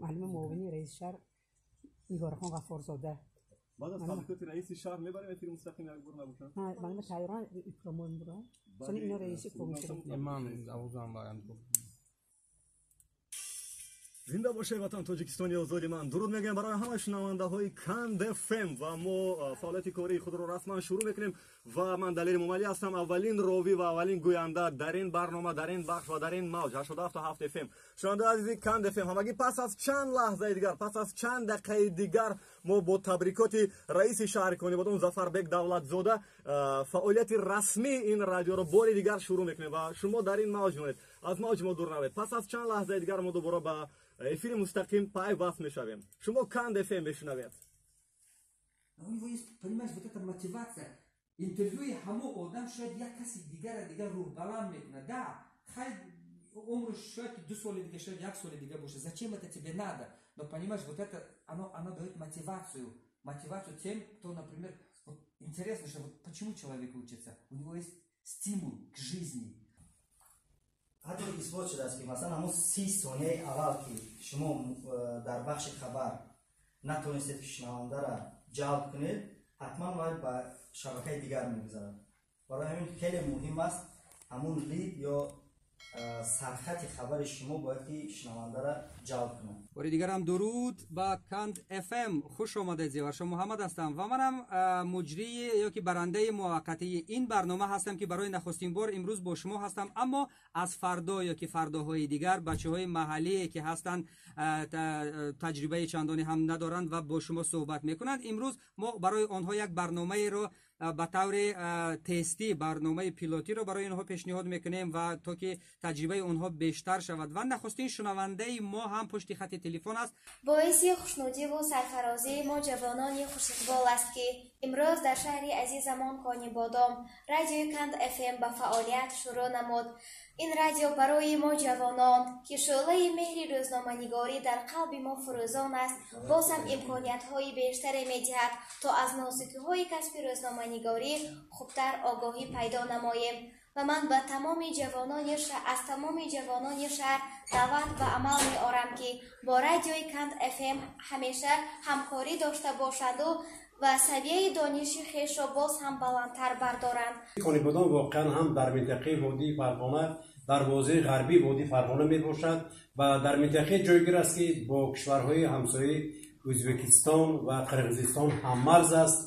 معلم معاونی رئیس شهر نگارخان غفارزاده. بعد از تبریکات رئیس شهر میبریم تیر مستقیم یک بار نباشن. معلم تایران اکرامون برا. چون اینا رئیس کمیته. من آوازم باید. зинда бошед, ватан, Тоҷикистони озоди ман! Дуруд мегӯем барои ҳама шунавандаҳои Канд ФМ ва мо фаъолияти кории худро расман шурӯъ мекунем ва ман Далери Мумалӣ ҳастам, аввалин ровӣ ва аввалин гӯянда дар ин барнома, дар ин бахш ва дар ин мавҷ 87,7 ФМ. Шунавандаи азизи Канд ФМ, ҳамагӣ пас аз чанд лаҳзаи дигар, пас аз чанд дақиқаи дигар мо бо табрикоти раиси шаҳри Конибодом Зафарбек Давлатзода фаъолияти расмии ин радиоро бори дигар шурӯъ мекунем ва шумо дар ин мавҷ монед, аз мавҷи мо дур навед. Пас аз чанд лаҳзаи дигар мо дубора ба эфири мустақим пайваст мешавем. Шумо Канд ФМ мешунавед. У него есть, понимаешь, вот эта мотивация. Интервьюи ҳамо одам шояд як каси дигара дигар рӯҳбаланд мекунад. Да, хай умру шояд 2 соли дига, шояд як соли дига боша. Зачем это тебе надо? Но понимаешь, вот это, оно дает мотивацию. Мотивацию тем, кто, например, вот интересно, что вот почему человек учится? У него есть стимул к жизни. Ҳатто исбот шудааст, ки масалан ҳамон 30 сонияи аввал, ки шумо дар бахши хабар натонистед, ки шунавандара ҷалб кунед, ҳатман бояд ба шабакаи дигар мегузарад. Барои ҳамин хеле муҳим аст ҳамун лид ё сархати хабари шумо бояд ки шунавандара ҷалб кунад. Бори дигарам дуруд, ба Канд ФМ хуш омадед. Зеваршо Муҳаммад ҳастам ва манам муҷрии ё ки барандаи муваққатии ин барнома ҳастам, ки барои нахустин бор имрӯз бо шумо ҳастам. Аммо аз фардо ё ки фардоҳои дигар бачаҳои маҳаллие, ки ҳастанд, таҷрибаи чандоне ҳам надоранд ва бо шумо суҳбат мекунанд. Имрӯз мо барои онҳо як барномаеро ба таври тестӣ, барномаи пилотиро барои онҳо пешниҳод мекунем ва то ки таҷрибаи онҳо бештар шавад. Ва нахустин шунавандаи мо ҳам пушти хати телефон аст. Боиси хушнудиву сарфарозии мо, ҷавонони хушиқбол аст, ки имрӯз дар шаҳри азизамон Конибодом радиои Канд ФМ ба фаъолият шурӯъ намуд. Ин радио барои мо, ҷавонон, ки шӯълаи меҳри рӯзноманигорӣ дар қалби мо фурӯзон аст, боз ҳам имкониятҳои бештаре медиҳад, то аз нозукиҳои касби рӯзноманигорӣ хубтар огоҳӣ пайдо намоем. Ва ман ба тамоми ҷавонони аз тамоми ҷавонони шаҳр даъват ба амал меорам, ки бо радиои Канд ФМ ҳамеша ҳамкорӣ дошта бошанду ва савияи дониши хешро боз ҳам баландтар бардоранд. Конибодом воқеан ҳам дар минтақаи водии Фарғона, дар бозаи ғарбии водии Фарғона мебошад ва дар минтақаи ҷойгир аст, ки бо кишварҳои ҳамсояи Ӯзбекистон ва Қирғизистон ҳаммарз аст.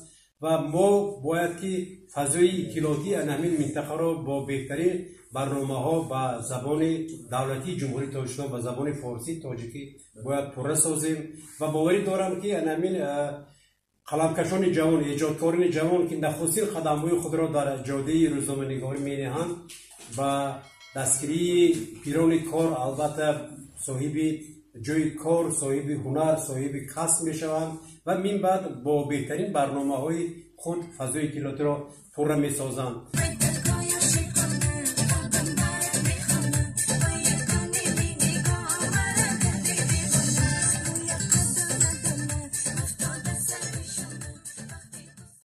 Ва мо бояд ки фазои иттилоотии ҳамин минтақаро бо беҳтарин барномаҳо ба забони давлатии Ҷумҳурии Тоҷикистон, ба забони форсии тоҷикӣ бояд пурра созем. Ва боварӣ дорам, ки ҳамин қаламкашони ҷавон, эҷодкорони ҷавон, ки нахустин қадамҳои худро дар ҷодаи рӯзноманигорӣ менеҳанд, ба дастгирии пирони кор албатта соҳиби ҷои кор, соҳиби ҳунар, соҳиби касб мешаванд ва мин баъд бо беҳтарин барномаҳои худ фазои иттилоотиро пурра месозанд.